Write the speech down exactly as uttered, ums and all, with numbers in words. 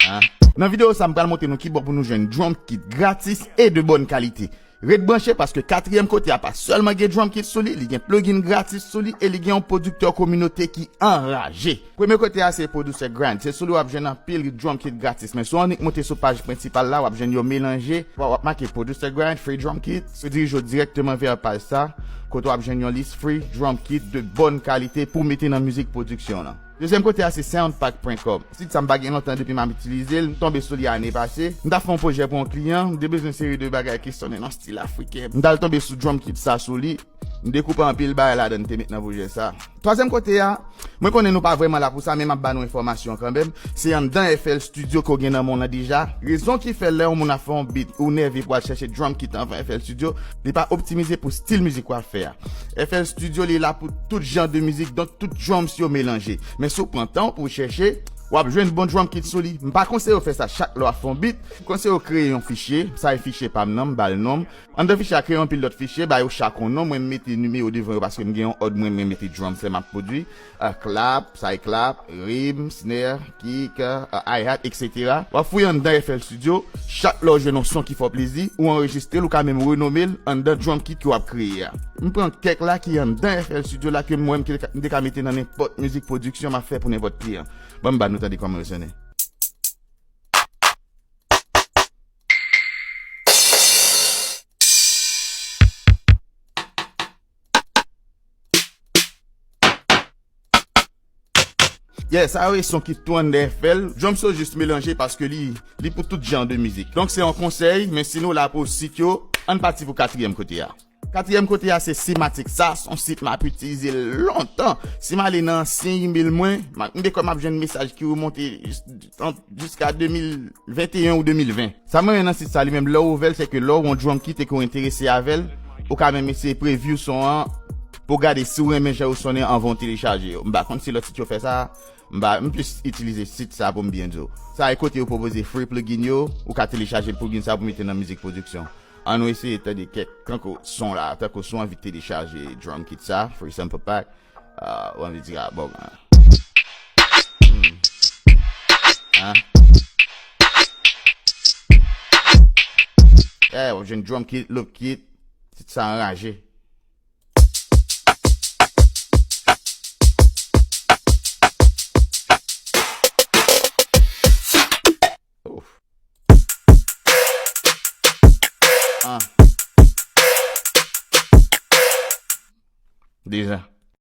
Hein? Nan videyo sa, m pral montre nou kibò pou nou jwenn drum kit gratis e de bòn kalite. Ret branche paske katriyèm kote a pa sèlman gen drum kit sou li, li gen plugin gratis sou li e li gen yon pwodiktè kominote ki anraje. Premye kote a se Producer Grind. Se sou li w ap jwenn anpil drum kit gratis. Men si w annik monte sou paj prensipal la, w ap jwenn yo melanje. W ap make Producer Grind, Free Drum Kit. Yo dirije w dirèkteman vè paj sa, kote w ap jwenn yon lis free drum kit de bòn kalite pou mete nan mizik pwodiksyon w lan. Dezyèm kote a se soundpack pwen com. Sit sa m pa gen lontan depi m ap itilize l, m tonbe sou li ane pase. M t ap fè yon pwojè pou yon kliyan, m te bezwen seri de bagay ki sonnen nan stil afriken. M t al tonbe sou drum kit sa sou li. M dekoupe anpil bagay ladan, m te met nan pwojè sa. Twazyèm kote a, mwen konnen nou pa vrèman la pou sa, men m ap ba nou enfòmasyon kanmenm. Se anndan F L Studio ke w gen nan men w lan deja. Rezon ki fè lè yon moun ap fè yon beat, ou nève pou al chèche drum kit anvan F L Studio, li pa optimize pou stil mizik w ap fè a. F L Studio, li la pou tout jan de mizik, donk tout drums yo melanje. Men si w pran tan w pou w chèche, w ap jwenn bon drum kit sou li. M pa konseye w fè sa chak lè w ap fè yon beat. M konseye w kreye yon fichye. Sa e fichye pa m nan, m ba l non m. Anndan fichye a, kreye anpil lòt fichye, ba yo chak yon non. Mwen, m mete nimewo devan yo paske m gen yon òd mwen, mwen mete drums lè m ap pwodui. Ah, clap, sa e clap, rim, snare, kick, ah, hi-hat, et cetera. W ap fouye anndan F L Studio, chak lè w jwenn yon son ki fè w plezi, ou anrejistre l, ou ka menm renome l anndan drum kit ke w ap kreye a. M pran kèk la ki anndan F L Studio la ke mwen, m te ka, m te ka mete nan nenpòt mizik pwodiksyon m ap fè pou nenpòt kliyan. Ban m ba nou tande kòman yo sonnen. Yeah, sa yo e son ki tou anndan F L. Drums yo jis melanje paske li, li pou tout jan de mizik. Donk se yon konsèy, men si nou la pou sit yo, ann pati pou katriyèm kote a. Katriyèm kote a se Simatic. Sa se yon sit m ap itilize lontan. Si m ale nan ansyen email mwen, m a, m dekwè m ap jwenn mesaj ki remonte jis, jiska de mil venteyen ou de mil ven. Sa m renmen nan sit sa li menm, lè w ouvè l, se ke lè w gen yon drum kit e ke w enterese avè l, ou ka menm eseye preview son an pou w gade si w renmen jan yo sonnen anvan w telechaje yo. M pa konn si lòt sit yo fè sa, m pa, m plis itilize sit sa pou m byen di w. Sa e kote yo pwopoze free plugin yo, ou ka telechaje plugin sa pou mete nan mizik pwodiksyon. Ann nou eseye tande kèk, tankou son la, tankou si w anvi telechaje drum kit sa, free sample pack, ah, w anvi di, ah, bon, ah. Hmm. Hein? Eh, w ap jwenn drum kit, loop kit, tit sa anraje. Ouf. Ah. Deja.